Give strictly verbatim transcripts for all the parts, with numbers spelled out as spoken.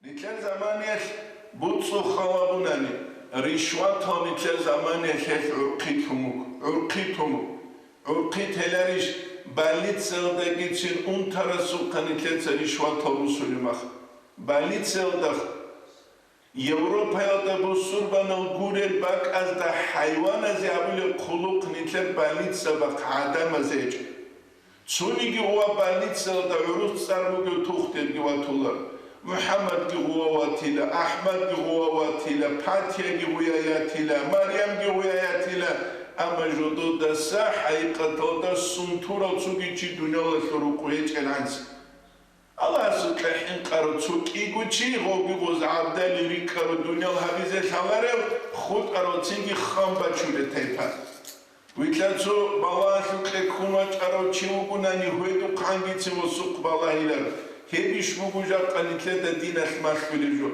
Нилъер заманиялъ буцӀцӀул хал абунани, ришватал нилъер заманиялъ гӀурхъи тун буго, гӀурхъи тун буго. ГӀурхъи теларищ, больницаялдагицин унтарасухъа нилъеца ришватал русулеб мах? Больницаялда Европаялда бусурбанал гурел бакӀазда хӀайваназе абулеб хъулухъ нилъер больницаялда бахъ гӀадамазе гьечӀо. Цониги гъува больницаялда гӀурус цӀар бугев тухтурги ватулар. МухӀаммадги гъува ватила, АхӀмадги гъува ватила, Патияги гъуя ятила, Марямги гъуя ятила, амма жододаса хӀакъикъаталда сунтурал цоги чи дуниялалъул рукъу гьечӀеланцин. Аллагьасукьа хӀинкъарав цо кӀиго чи, гъовги гъоз гӀабдали рикӀкӀарав дуниял гьабизе лъаларев, хутӀарав цинги хан бачулеб тайпа. Вилълъа цо балагьалъукье ккун вачӀарав чи вугунани, гьведухъангицин восухъ балагьилар. Гьебищ буго жакъа нилъеда диналъ малъулеб жо.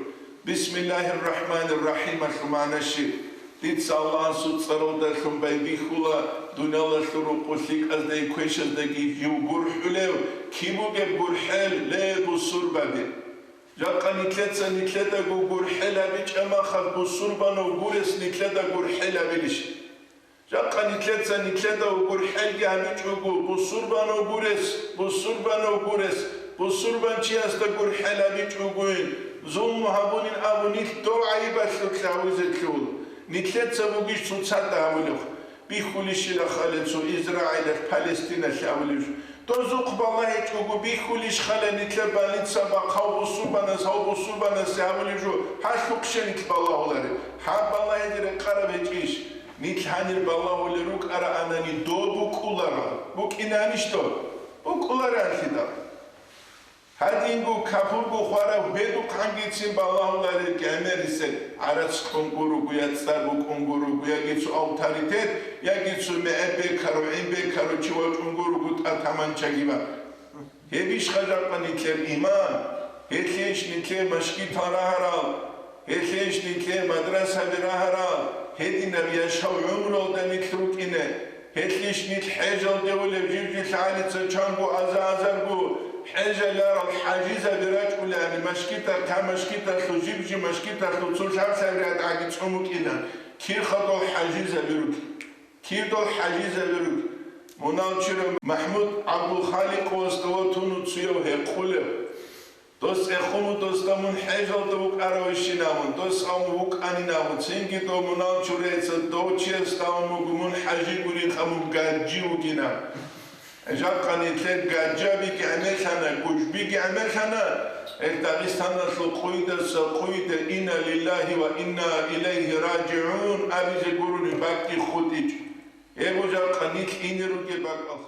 Бисмиллагьир рахӀманир рахӀималъул магӀна щиб? Дица Аллагьасул цӀаралдалъун байбихьула, дуниялалъул рукъу лъикӀаздаги квешаздаги жив гурхӀулев, киб бугеб гурхӀел, ле, бусурбаби? Жакъа нилъеца нилъедаго гурхӀел гьабичӀеб махалъ бусурбанав гурес нилъеда гурхӀел гьабилищ? Жакъа нилъеца нилъеда гурхӀелги гьабичӀого, бусурбанав гурес, бусурбанав гурес, бусурбанчиясда гурхӀел гьабичӀогойин, зулму гьабунин абун нилъ дов гӀайибалъулъ гьавизе лъугьула. Нилъеца бугищ цоцазда гьабулев? Бихьулищила хале цо Израилалъ, Палестиналъ гьабулев жо? Дозухъ балагьичӀого бихьулищ хале нилъер больница бахъав бусурбанас, гьав бусурбанасе гьабулев жо? Гьалъухъ щай нилъ балагьулареб? Гьаб балагьизе рекъараб гьечӀищ? Нилъ гьанир балагьулел рукӀараанани доб букӀуларал. БукӀинанищ доб? БукӀулареанлъидал. Гьадинго капурго хварав гьедухъангицин балагьуларел гӀемерисел гӀарац кьун гуруго, я цӀар букӀун гуруго, яги цо авторитет, яги цо мегӀер бекарав, гӀин бекарав чи вачӀун гуруго тӀатаманчаги бан. Гьебищха жакъа нилъер иман? Гьелъейищ нилъее машгитал рагьарал? Гьелъейищ нилъее мадрасаби рагьарал? Гьединаб яшав гӀумруялда нилъ рукӀине? Гьелъищ нилъ хӀежалде улев, жив-жив лъагӀалица чанго аза-азарго хӀежаларал хӀажизаби рачӀулани, машгитал-, та машгиталъул, жив-жив машгиталъул цо лъаб-лъаб рагӀаги цӀун вукӀина, кир хадур хӀажизаби ругел? Кирдал хӀажизаби ругел? Мунал чурав МахӀмуд ГӀабдулхаликъовасда ва тунуцуяв гьекъулев. Дос цӀехун ву, досда мун хӀежалда вукӀаравищинавун, дос авун вукӀанинавун, цинги дов мунал чуреца дов чиясда авун вуго, мун хӀажи гурин, ха мун гаджи вугинав. Жакъа нилъер гаджабиги гӀемерлъана, гужбиги гӀемерлъана, гьел Дагъистаналъул къуйдаса къуйда «Инна лиллагьи ва инна илайгьи ражигӀун» абизе гурони бакӀги хутӀичӀо. Гьеб жакъа нилъ ине ругеб бакӀалъ.